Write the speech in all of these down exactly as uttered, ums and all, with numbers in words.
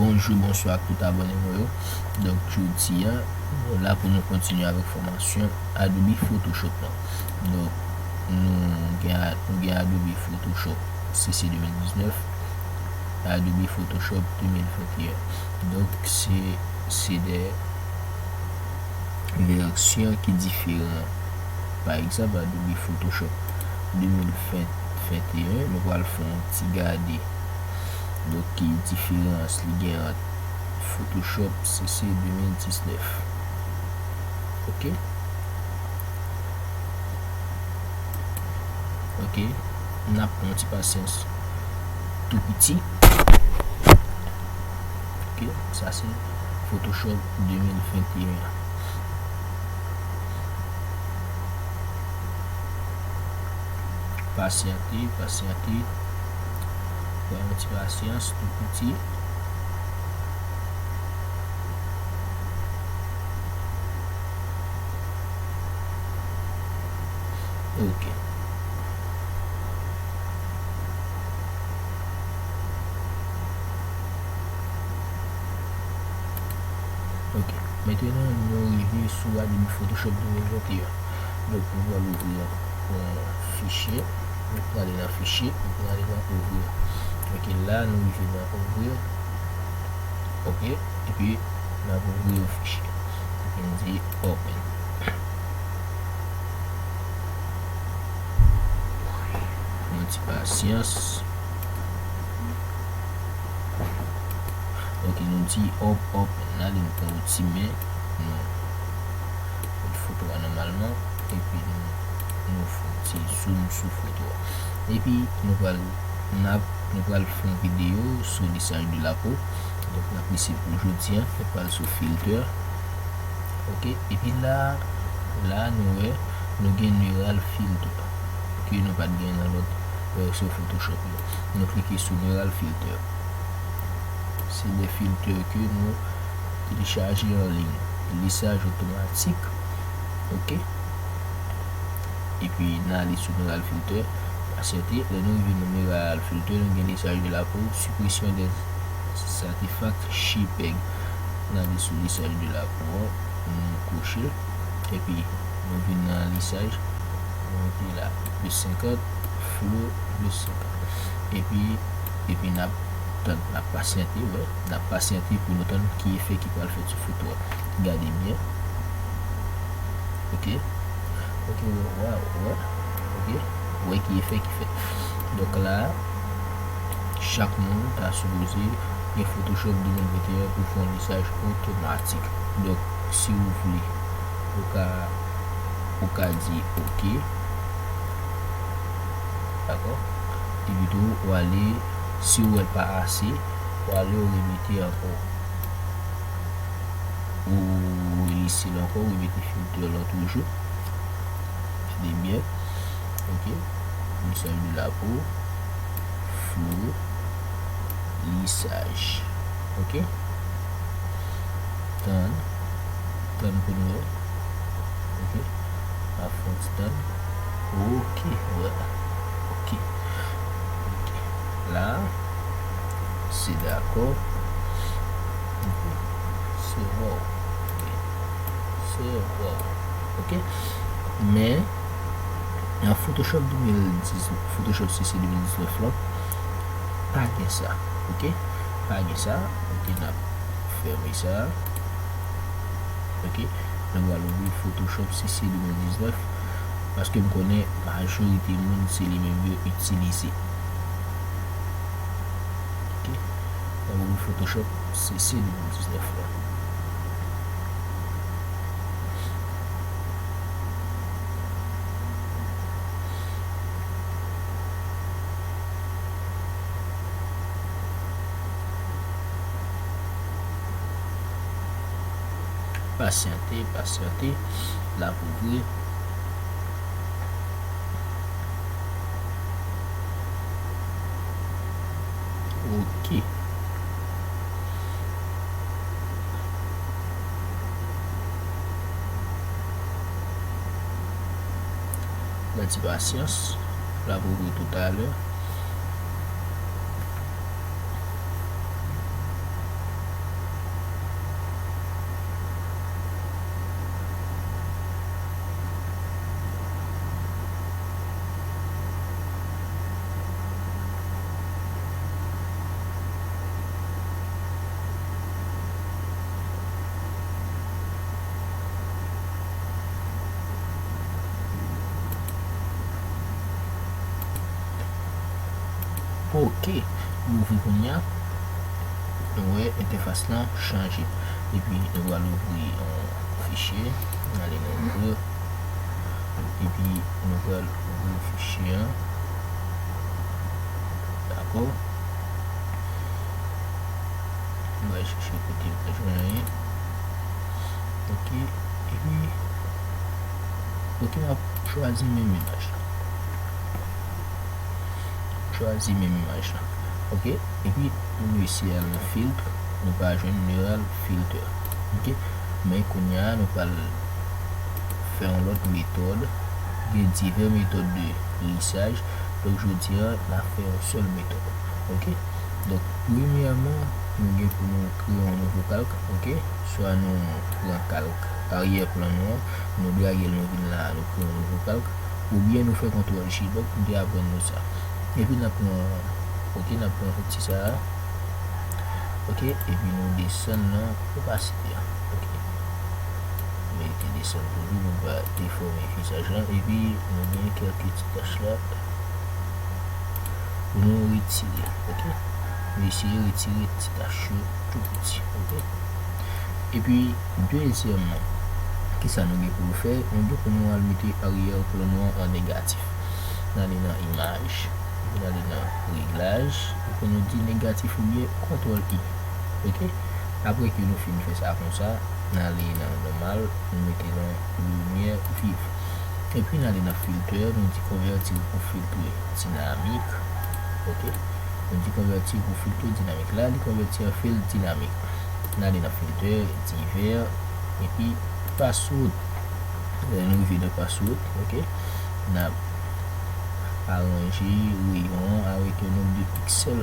Bonjou, bonswa ak tout abòne mwen yo. Donk, jodi a, nou la pou nou kontinye avèk fòmasyon Adobe Photoshop lan. Donk, nou gen, nou gen Adobe Photoshop C C de mil diznèf, Adobe Photoshop de mil venteyen. Donk, se, se de vèsyon ki diferan. Pa egzanp, Adobe Photoshop de mil venteyen, nou pral fè yon ti gade. Donk, ki diferans li gen ant Photoshop C C de mil diznèf? Ok. Ok. N ap pran yon ti pasyans tou piti. Ok, sa se Photoshop de mil venteyen. Pasyante, pasyante. Pran yon ti pasyans tou piti. Ok. Ok. Mentnan, nou rive sou Adobe Photoshop de mil venteyen. Donk, nou pral ouvri yon, yon fichye. Nou prale nan fichye, nou prale nan ouvri. Ok, la, nou rive nan ouvri. Ok, epi, n ap ouvri yon fichye. Epi, nou di open. Yon ti pasyans. Ok, nou di op, op, n ale, nou pran yon ti men, nou met foto a nòmalman, epi nou, nou fè yon ti zoom sou foto a. Epi nou pral, n ap, nou pral fè yon videyo sou lisaj de la po. Donk, n ap kite pou jodi a, nou pral sou filter. Ok, epi la, la nou wè, nou gen Neural Filter. Ok, nou pa t gen nan lòt vèsyon Photoshop yo. Nou klike sou Neural Filter. Se de filtè ke nou telechaje an liy. Lisaj otomatik. Ok. Epi, n ale sou Neural Filter. Pasyante, lè nou rive nan Neural Filter, nou gen lisaj de la po, suppression des artefacts JPEG. N ale sou lisaj de la po a, nou kouche l. Epi, nou vin nan lisaj, nou mete la, plis senkant, flow, plis senkant. Epi, epi n ap tann, n ap pasyante, wè, n ap pasyante pou nou tann ki efè ki pral fèt sou foto a. Gade byen. Ok. Ok, wè, wè, wè. Ok. Wè ki efè ki fèt. Donk la, chak moun ta sipoze gen Photoshop de mil venteyen pou fè yon lisaj otomatik. Donk, si w vle, ou ka, ou ka di ok. Dakò? Epi tou, ou ale, si w wè l pa ase, ou ale, ou remete ankò. Ou relise l ankò, ou remete filtè lan toujou. Gade byen. Ok. Lisaj de la po. Flow. Lisaj. Ok. Tann. Tann pou nou wè. Ok. N ap fè yon ti tann. Ok, wè. Ok. Ok. La, se dakò. Ok. Se wow. Ok. Se wow. Ok. Men, nan Photoshop de mil diz, Photoshop C C de mil diznèf la, pa gen sa. Ok? Pa gen sa. Ok, n ap fèmen sa. Ok? Nou pral ouvri Photoshop C C de mil diznèf, paske m konnen majorite moun se li menm yo itilize. Ok? N ap ouvri Photoshop C C de mil diznèf la. Pasyante, pasyante, l ap ouvri. Ok. Yon ti pasyans, l ap ouvri toutalè. Ok, m ouvri kounye a. Nou wè entèfas lan chanje. Epi nou pral ouvri yon fichye. N ale nan Google. Epi nou pral ouvri fichye an. Dakò? M pral chèche kote m pa jwenn anyen. Ok. Epi, ok, m ap chwazi menm imaj la. Chwazi menm imaj la. Ok? Epi, nou eseye al nan filtre, nou pa jwenn, nou al filter. Ok? Men kounye a, nou pral fè yon lòt metòd. Gen divès metòd de lisaj. Donk, jodi a, n a fè yon sèl metòd. Ok? Donk, premyèman, nou gen pou nou kreye yon nouvo kalk. Ok? Swa nou pran kalk aryè plan nou an, nou drage l, nou vin la, nou kreye yon nouvo kalk. Oubyen nou fè kontwòl J. Donk, m te aprann nou sa. Epi n ap pran, ok, n ap pran zouti sa a. Ok, epi nou desann nan opasite a. Ok. Mete desann toujou, nou va defòme vizaj lan. Epi nou gen kèk ti tach la pou nou retire. Ok. Nou eseye retire ti tach yo tou piti. Ok. Epi, dezyèmman, kisa nou gen pou nou fè? Nou gen pou nou al mete aryè plan nou an an negatif. N ale nan imaj, epi n ale nan reglaj, epi nou di negatif oubyen kontwòl I. Ok? Apre ke nou fin fè sa konsa, n ale nan nòmal, nou mete nan limyè viv. Epi n ale nan filtè, nou di konvèti pou filtre dinamik. Ok? Nou di konvèti pou filtre dinamik. La, li konvèti an filtre dinamik. N ale nan filtè, divè, epi password. Lè nou rive nan password, ok, n ap aranje reyon an avèk yon nonb de piksèl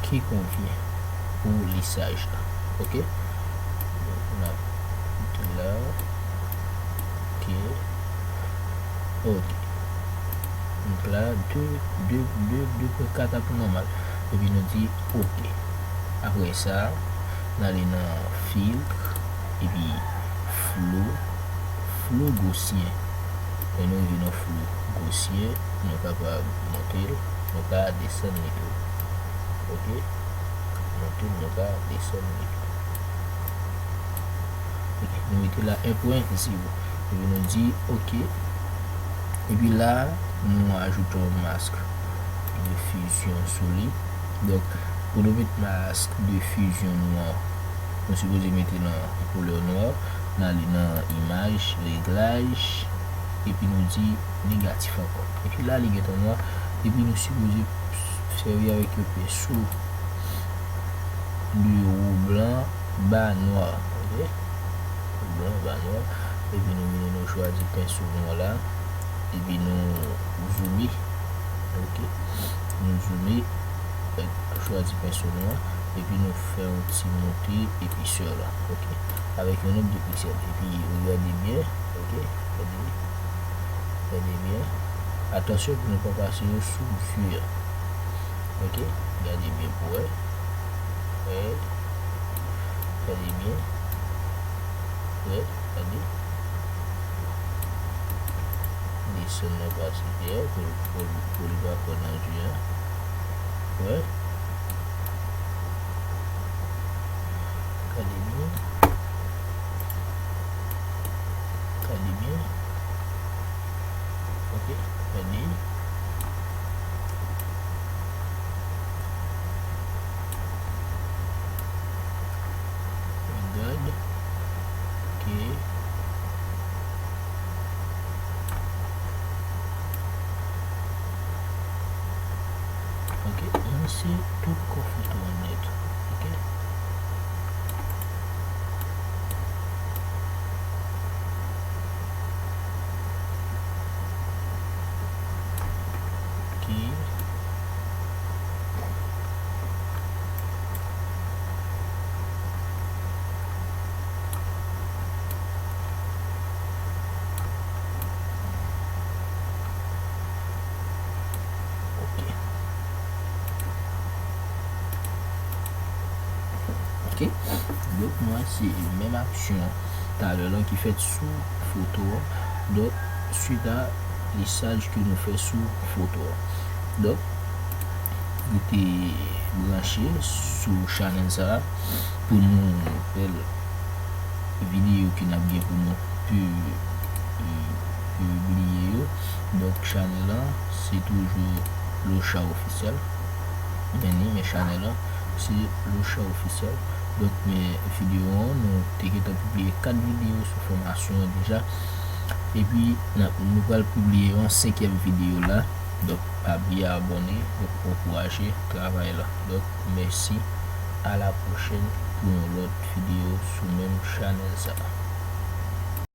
ki konvyen pou lisaj la. Ok? Donk, n ap kite la. Ok. Ok. Donk la, de, de, de, de pwen kat ap nòmal. Epi nou di ok. Apre sa, n ale nan filtre, epi flou, flou gosyen. Lè nou rive nan flou gosyen, nou kapab monte l, nou ka desann li tou. Ok? Monte l, nou ka desann li tou. Ok, nou mete la en pwen zewo. Epi nou di ok. Epi la, nou ajoute yon mask de fizyon sou li. Donk, pou nou met mask de fizyon nou an, nou sipoze mete nan koulè nwa. N ale nan imaj, reglaj, epi nou di negatif ankò. Epi la, li gentan nwa. Epi nou sipoze sèvi avèk yon penso de wo blan ba nwa. Ok? Blan ba nwa. Epi nou vini, nou chwazi penso nwa la. Epi nou Zoome. Ok. Nou zoome. Chwazi penso nou an. Epi nou fè yon ti monte episè la. Ok. Avèk yon nonb de piksèl. Epi regade byen. Ok. Gade. Gade byen. Atansyon pou nou pa pase yo sou vye a. Ok. Gade byen pou wè. Wè. Gade byen. Wè. Gade. Desann nan pase dèyè pou, pou, pou li pa pran nan je a. Wè. Gade byen. Gade byen. Ok, gade. Gade. Ok. Ok, ranse tout kò foto an nèt. Ok. Ok. Ok. Ok. Donk, nou wè se menm aksyon talè lan ki fèt sou foto an. Donk, swit a lisaj ke nou fè sou foto an. Donk, rete branche sou chanèl sa a pou nou bèl videyo ke n ap gen pou nou pi- pi- pibliye yo. Donk, chanèl lan se toujou Locha Ofisyèl. Men ni men chanèl lan se Locha Ofisyèl. Donk, men videyo an, nou te gentan pibliye kat videyo sou fòmasyon an deja. Epi, n ap- nou pral pibliye yon senkyèm videyo la. Donk, pa bliye abòne, donk, ankouraje travay la. Donk, mèsi, a la pwochèn pou yon lòt videyo sou menm chanèl sa a.